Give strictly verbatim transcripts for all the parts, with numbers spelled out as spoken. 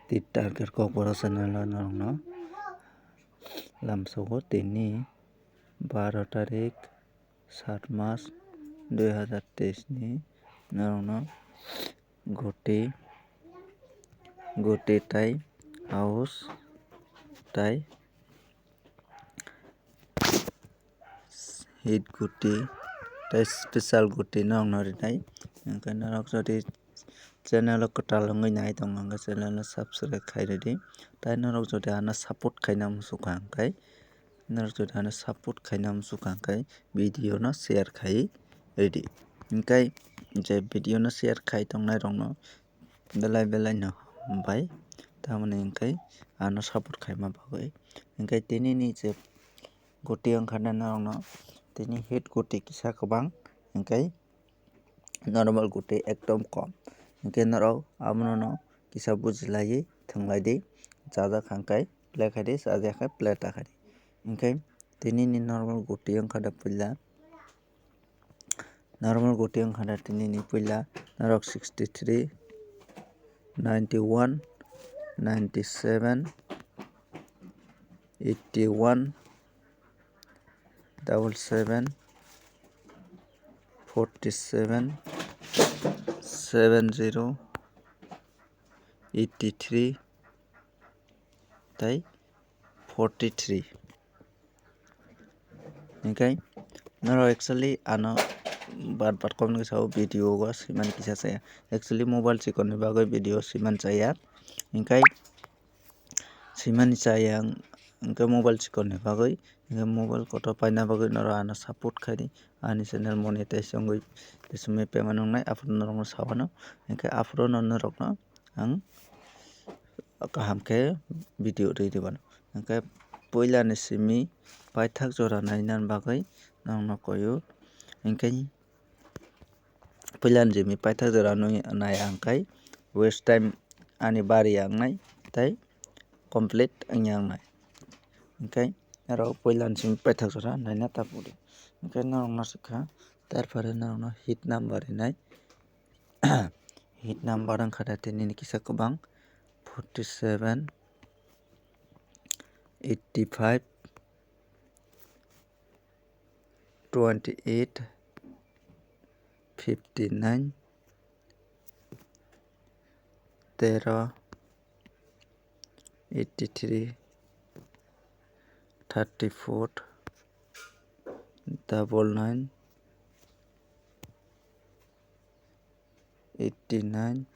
Tir Target Kokborok channel o norokno lamsogo tini baro tarik sat mas dui hazar teis ni norokno goti goti tai house tai hit goti tei special goti norokno rinai. Hwnkhe norok jodi channel o kwtal wngwi nai tongo hwnkhe channel no subscribe khai rwdi. Tai norok jodi ano support khaina muchukha hwnkhe norok jodi ano support khaina muchukha hwnkhe video no share khai rwdi. Hwnkhe je video no share khai tongnai rokno belai belai no hambai, tamoni hwnkhe ano support khaima bagwi. Hwnkhe tini ni je goti wngkha na norokno tini hit goti kisa kwbang, hwnkhe normal goti ekdom kom. Hwnkhe norok abono no kisa bujilaiwi thwnglaidi, chajak kha hwnkhe play khaidi, chajak khe play ta khaidi. Hwnkhe tini ni normal goti wngkha da puila. Normal goti wngkha da tini ni puila norok sixty three, ninety one, ninety seven, eighty one, double seven, forty seven, seven zero, eighty three tei forty three. Hwnkhe norok actually ano bar bar comment khe sao video o swimani kisa chaya. Actually mobile chikon ni bagwi video swimani chaya. Hwnkhe swimani chaya hwnkhe mobile chikon ni bagwi. Hwnkhe mobile kotor paina bagwi norok ano support khaidi. Ani channel monetize wngwi tei swmai pema nwngnai aphuru norokno sawano. Hwnkhe aphuru no norokno ang kaham khe video rwi rwmano. Hwnkhe puila ni simi paithak jora naina bagwi nokno koyo. Hwnkhe puila ni simi paithak jora nui nai ang khai waste time ani bari yang nai tei complete wngya wngnai. Hwnkhe aro puila ni simi paithak jora naina ta pudi. Hwnkhe norok no swkha, tarpore norok no hit number rinai. Hit number wngkha da tini ni kisa kwbang, forty seven, eighty five, twenty eight, fifty nine, tero, eighty three, thirty four, double nine, eighty nine,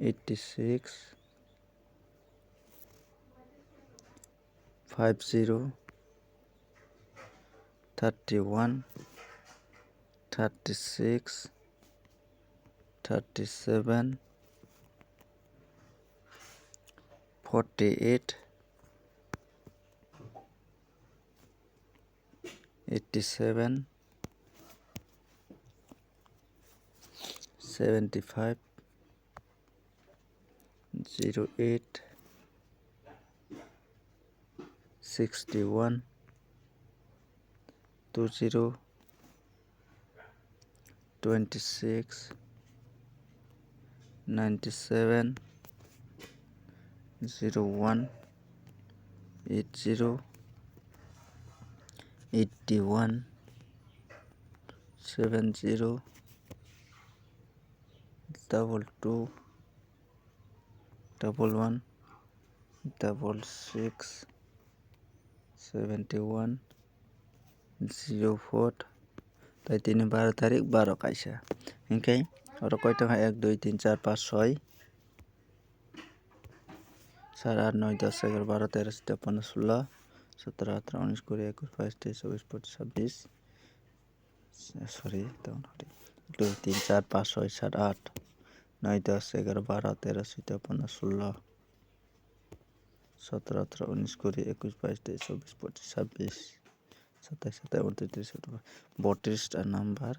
eighty six, five zero, thirty one, thirty six, thirty seven, forty eight, eighty seven, seventy five, zero eight, sixty one, two zero, twenty six, ninety seven, zero one, eight zero, eighty one, seven zero, double two, double one, double six, seventy one, zero four. Tai tini baro tarik baro kaisa. Hwnkhe oro koi tongkha ek, dui, tin, char, panch, soi, sat, at, noi, dos, egar, baro, tero, sotro, pondro, sullo, sotro, atro, unis, kuri, ekus, bais, teis, chobis, pochis, sabis. Sorry, tong sorry. Dui, tin, char, panch, soi, sat, at, noi, dos, egar, baro, tero, sotro, pondro, sullo, sotro, atro, unis, kuri, ekus, bais, teis, chobis, pochis, sabis, satais, satais, untis, tris, botris ta number.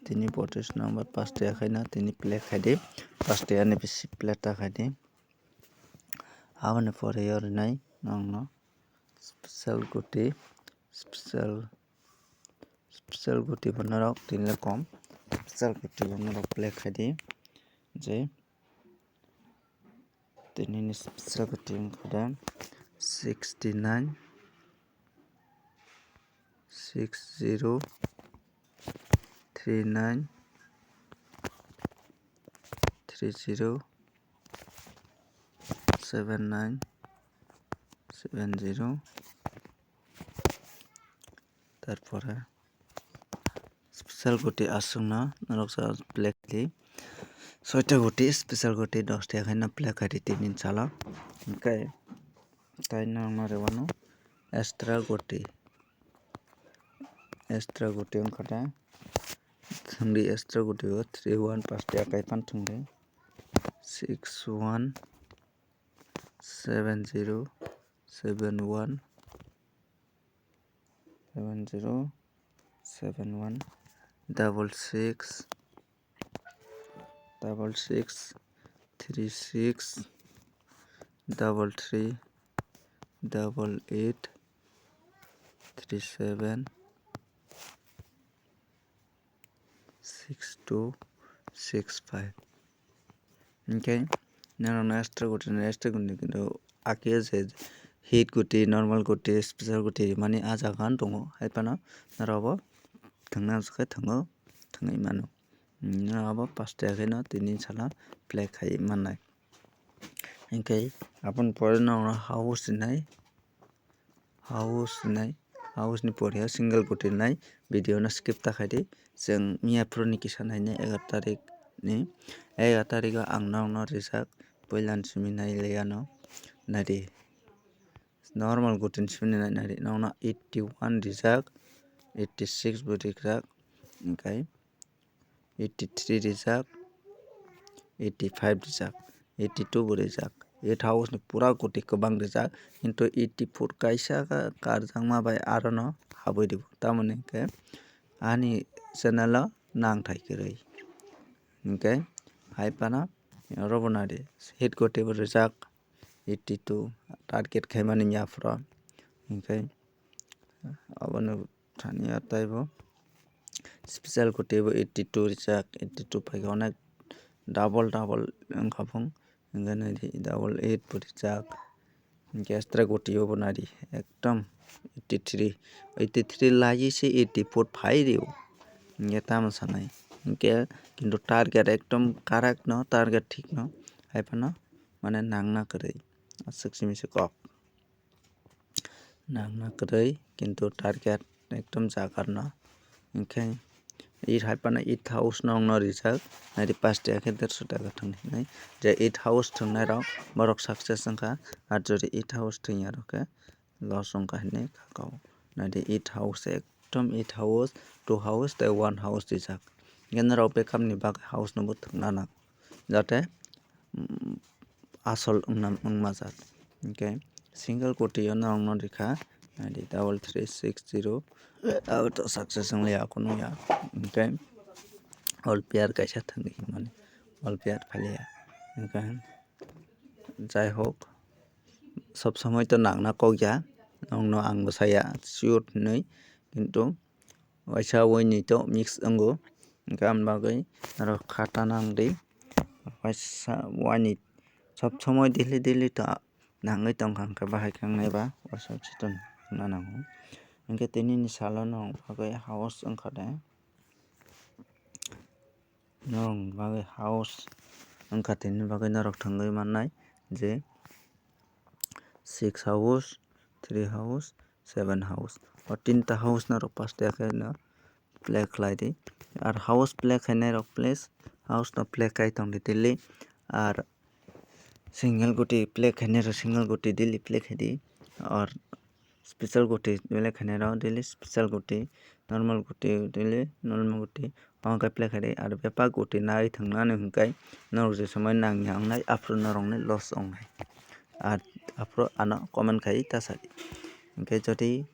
Tini botris number pasta khaina tini play khaidi. Pasta ani bisi play ta khaidi. Aboni pore yorinai nangno special guti, special, special guti bo norok tini le kom. Special guti bo norok play khaidi. Je Tini ni special guti wngkha da sixty nine, six zero, three nine, three zero, seven nine, seven zero. Tarpore special guti aswkno norok sa play khaidi. Soita guti special guti dos tiya khaino play khaidi tini salo. Hwnkhe tai norokno rwano extra guti. Extra guti wngkha da. Thwngdi extra guti o three one pas tiya kai phano thwngdi. Six one, seven zero, seven one, seven zero, seven one, double six, double six, three six, double three, double eight, three seven, six two, six five. Hwnkhe norokno extra guti, extra guti, kintu ake je hit guti, normal guti, special guti rimani ah jaga no tongo. Hai phano norok bo thwngna khe thwngo, thwngwi mano. Norok bo pas tiya khaino tini salo play khai mannai. Hwnkhe aboni pore norokno house rinai. House nai, house ni pore o single guti nai, video no skip ta khaidi. Chwng miya phuru ni kisa nainai egaroh tarik ni, egaroh tarik o ang norokno rijak puila ni simi nai le ano naidi. Normal guti ni simi nai naidi, norokno eighty one rijak, eighty six bo rijak, hwnkhe eighty three rijak, eighty five rijak, eighty two bo rijak. Eight house ni pura guti kwbang rijak, kintu eighty four kaisa ka-, karjakma bai aro no habwi rwo. Tamoni hwnkhe ani channel o nangthai kwrwi. Hwnkhe hai phano oro bo naidi hit guti bo rijak, eighty two target khaimani miya phuru. Hwnkhe abono thani ya taibo special guti bo eighty two rijak, eighty two phaikhe onek double double wngkha phung, hwnkhe naidi double eight bo rijak, hwnkhe extra guti o bo naidi ekdom eighty three, eighty three laiwi se eighty four phai rio, hwnkhe tamo sanai, hwnkhe kintu target ekdom correct no, target thik no, hai phano mane nangna kwrwi aswk simi se kok. Nangna kwrwi, kintu target ekdom jagarno. Hwnkhe eight hai phano eight house no wngno rijak, naidi pas taka khe derso taka thwng hinwi. Je eight house thwngnai rok, borok success wngkha, ar jodi eight house thwngya rok khe loss wngkha hinwi kha kau. Naidi eight house, ekdom eight house, two house tei one house rijak. Hwnkhe norok backup ni bagwi house no bo thwngna nango, jate, mm, asol wngna, wngma jat. Hwnkhe single guti o norokno rikha, naidi double three six zero, abo to success wngya, kunu ya. Hwnkhe all player kaisa thangwi himani, all player phaliya. Hwnkhe jai hok, sob somoi to nangna kok ya, nokno ang bwsaya sure hinwi, kintu waisa wainwi to mix wngo, hwnkhe aboni bagwi norok kha ta nang di, waisa wainwi sob somoi daily daily to nangwi tongkha, hwnkhe bahai khe wngnai ba waisa waisa to nangna nango. Hwnkhe tini ni salo no bagwi house wngkha de. Norokni bagwi house wngkha, tini bagwi norok thangwi mannai je six house, three house, seven house. O tinta house norok paste khe no play khlai di. Ar house play khainai rok please house no play khai tong di daily. Ar single guti play khainai rok single guti daily play khai di. Ar special guti play khainai rok daily special guti, normal guti daily normal guti, omo khe play khai di. Ar bebak guti nai thwng nani hwnkhe norok je somoi nangya wngnai aphuru norokni loss wngnai. Ar aphuru ano comment khai ta sa di. Hwnkhe jodi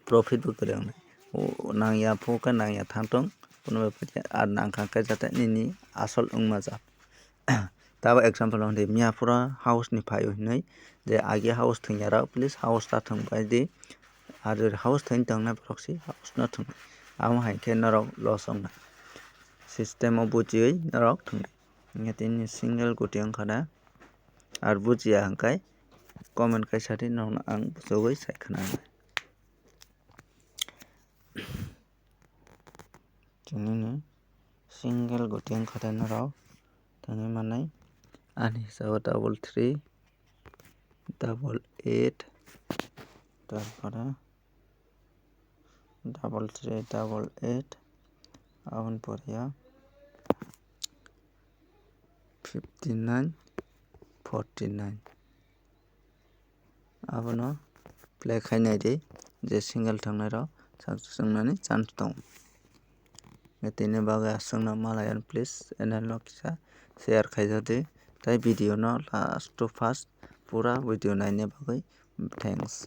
profit bo kwrwi wngnai. O nangya phuru khe nangya thang tong, kuno bepar ya. Ar nangkha khe jate nini asol wngma ja. Tabo example hwn di, miya phuru house ni phaio hinwi je agi house thwngya rok, please house ta thwng pai di. Ar jodi house thwng tongnai borok se house no thwng. Amo hai khe norok loss wngnai. System o bujiwi norok thwng di. Hingke tini single guti wngkha da. Ar bujiya hingkai comment kaisa di, nokno ang bujogoi sai khna. Tini ni single guti wngkha da norok tangwi manai. Ani hisabo double three, double eight, tarpore double three, double eight, aboni pore ya fifty nine, forty nine. Abono play khai nai di, je single thangnai rok success wngnani chance tongo. Tini bagwi aswkno malayan, please channel no kisa share khaijak di, tei video no last to first pura video naina bagwi thanks.